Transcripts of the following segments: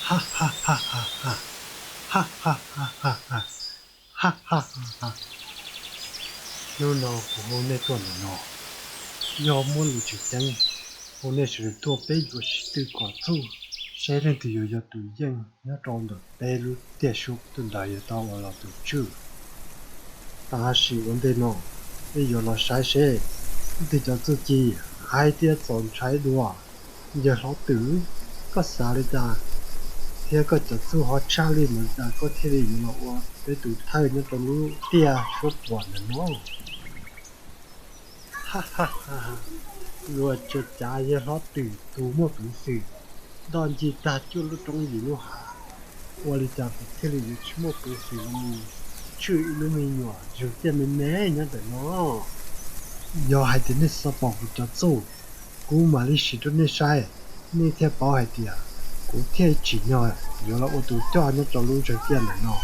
Ha ha ha ha ha, ha ha ha ha ha, ha ha ha ha. Hnub no kuv hu nej tuaj ntawm no, yog muaj lus tseem ceeb, hu nej sawv daws tuaj peb yuav sib tw kom txuj, saib leej twg yuav yog tus yeej nyob rau ntawm peb lub tiaj suab ntawd yuav tau ua los tus tswj. Tab sis ua ntej no, peb yuav los saib seb leej twg cov txuj ci hais tias txaus ntshai dua. Yawg hlob twm, koj xav li cas, thiab koj cov txuj ho tshaj lij npaum li cas koj thiaj li yuav los ua peb tus thawj nyob rau lub tiaj suab puam ntawm no? Ha ha ha, luag tsuas cav yawg hlob twm tus muaj peev xwm nto ncig tag cuaj lub roob yim lub hav, ua li cas kuv thiaj li yuav tsis muaj peev xwm los mus tswj ib lub me nyuam zws tiaj me me nyob ntawm no? Yog hais tias nej xav pom kuv cov txuj, kuv mam li sim rau nej saib, nej thiaj paub hais tias kuv thiaj tsim nyog yuav los ua tus coj nyob rau lub zws tiaj ntawm no.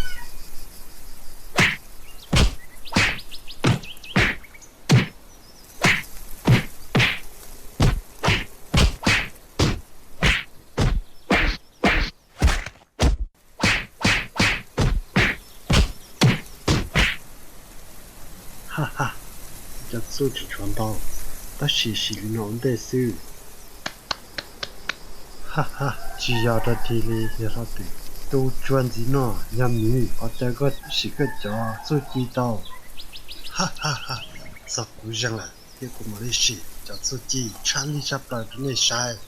Ha ha, cov txuj tseem tshuav ntau, tab sis sim li no ua ntej xwb. Ha ha, tsis yog rau tig li yawg hlob twm, tus tsuag ntxiv no yog miv, qhov chaw koj sim koj cov txuj ci tau. Ha ha ha, txog kuv zeeg lawm thiab kuv mam li sim cov txuj ci tshaj lij tshaj plaws rau nej saib.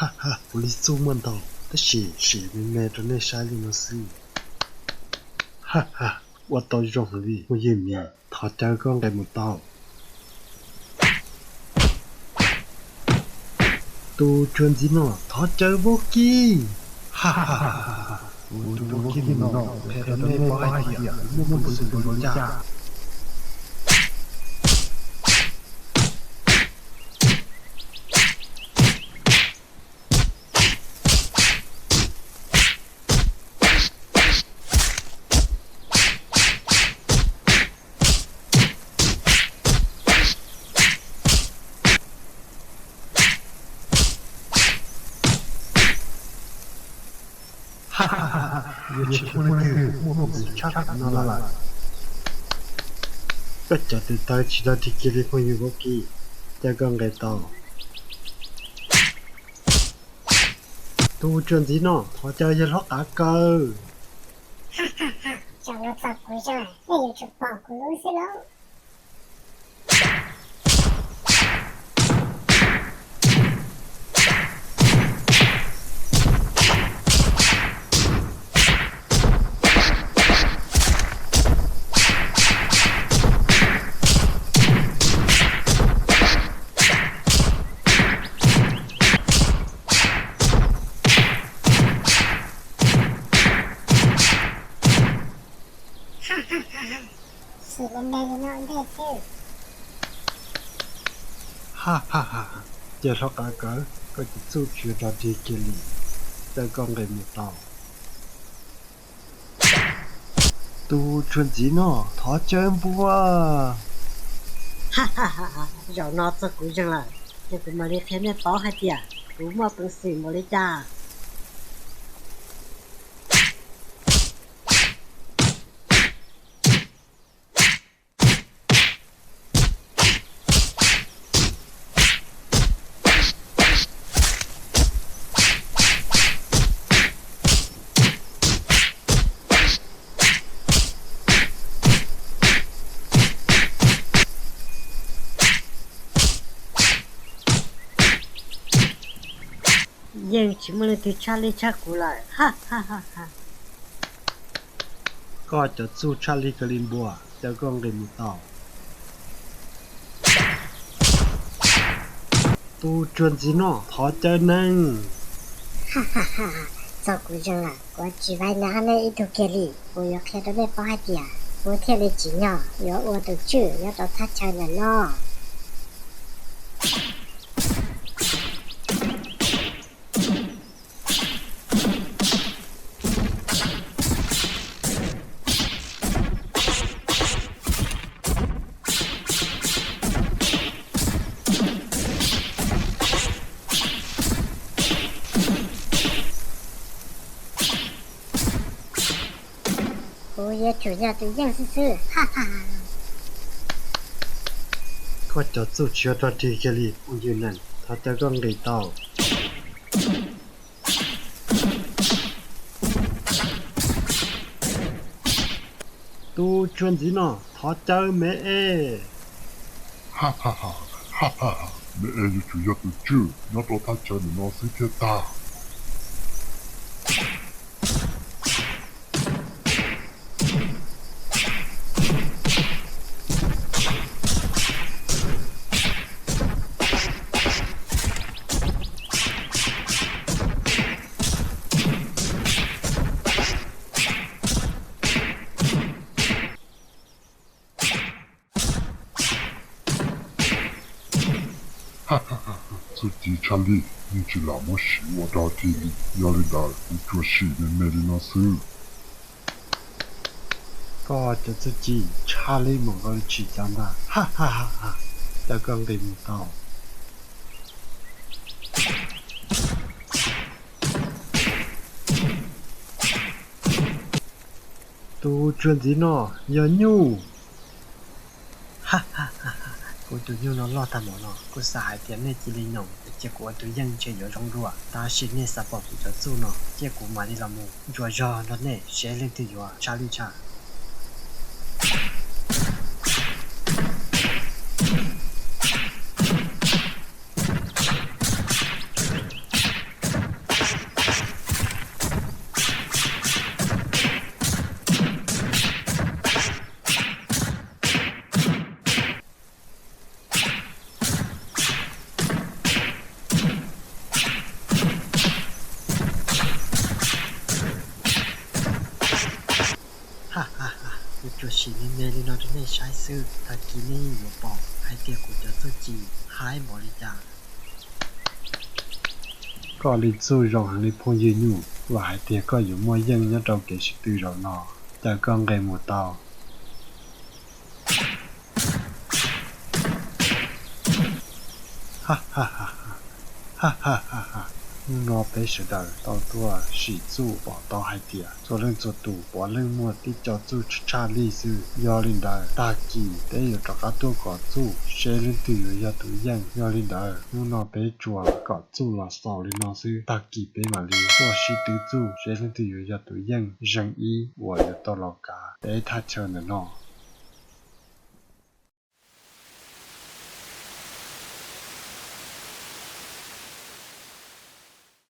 Ha ha, kuv li txuj muaj ntau, tab sis sim me me rau nej saib li no xwb. Ha ha, ua tau zoo heev li phooj ywg miv, thov caw koj nqes mus tau. Tus tsuag ntxiv no thov caw vaub kib. Ha ha ha, kuv tus vaub kib no qhia rau nej paub hais tias kuv muaj peev xwm npaum li cas. Ha ha ha, yuav tsis muaj leej twg muaj peev xwm tshaj kuv no lawm. Koj cov tes taw tsis tau tig kiag li phooj ywg vaub kib, caw koj nqes tau. Tus tsuag ntxiv no thov caw yawg hlob qav kaw. Ha ha ha, zaum no txog kuv zog, nej yuav tsum pom kuv lub xwb lauj. Sim me me li no ua ntej xwb. Ha ha ha, yawg hlob qav kaw, koj cov txuj tsis yog rog dig kiag li, caw koj nqes mus tau. Tus tsuag ntxiv no thov caw npua. Ha ha ha, zaum no txog kuv zeeg lawm, ces kuv mam li qhia nej paub hais tias kuv muaj peev xwm npaum li cas. Yeej tsis muaj leej twg tshaj lij tshaj kuv lawm. Ha ha ha ha. Koj cov txuj tshaj lij kawg li npua, caw koj nqis mus tau. Tus tsuag ntxiv no thov caw neeg. Txog kuv zeeg lawm, kuv tsis vaim nag nej ib tug kiag li, kuv yuav qhia rau nej paub hais tias Kuv thiaj li tsim nyog yuav ua tus tswj nyob rau thaj chaw ntawm no. Kuv yuav tsum yog tus yeej xwb xwb. Koj cov txuj tsis ua rog dig kiag li phooj ywg neeg, thov caw koj nqis tau. Tus tswv ntxiv no, thov caw me es. Me es yuav tsum yog tus tswj nyob rau thaj chaw ntawm no xwb thiaj tag. Txuj ci tshaj lij, yeej tsis lam muab siv ua dog dig li. Yog li ntawd kuv tsuas sim me me li no xwb. Koj cov txuj ci tshaj lij mus nkaus li tshis cav ntag. Caw koj nqis mus tau. Tus tswv ntxiv no yog nyuj. Kuv tus nyuj no loj tag npaum no, kuv xav hais tias nej cia li nyoos, cia kuv ua tus yeej ntshe yuav zoo dua. Tab sis nej xav pom kuv cov txuj no, cia kuv mam li los mus ntsuas zog nrog nej seb leej twg yuav tshaj lij tshaj. Kuv tsuas sim me me li no rau nej saib xwb, tag kis nej yeej yuav pom hais tias kuv cov txuj ci haib npaum li cas. Koj li txuj zoo heev li phooj ywg nyuj, vam hais tias koj yuav muaj yeej nyob rau kev sib tw zaum no. Caw koj nqis mus tau. Hnub no peb sawv daws tau tuaj sim txuj pom tau hais tias txhua leej txhua tus puav leej muaj tib co txuj tshaj lij xwb. Yog li ntawd tag kis peb yuav rov qab tuaj kom txuj seb leej twg yuav yog tus yeej. Yog li ntawd hnub no peb tsuas kom txuj los xaus li no xwb, tag kis peb mam li tuaj sib tw txuj seb leej twg yuav yog tus yeej zeej ib uas yuav tau los kav peb thaj chaw ntawm no.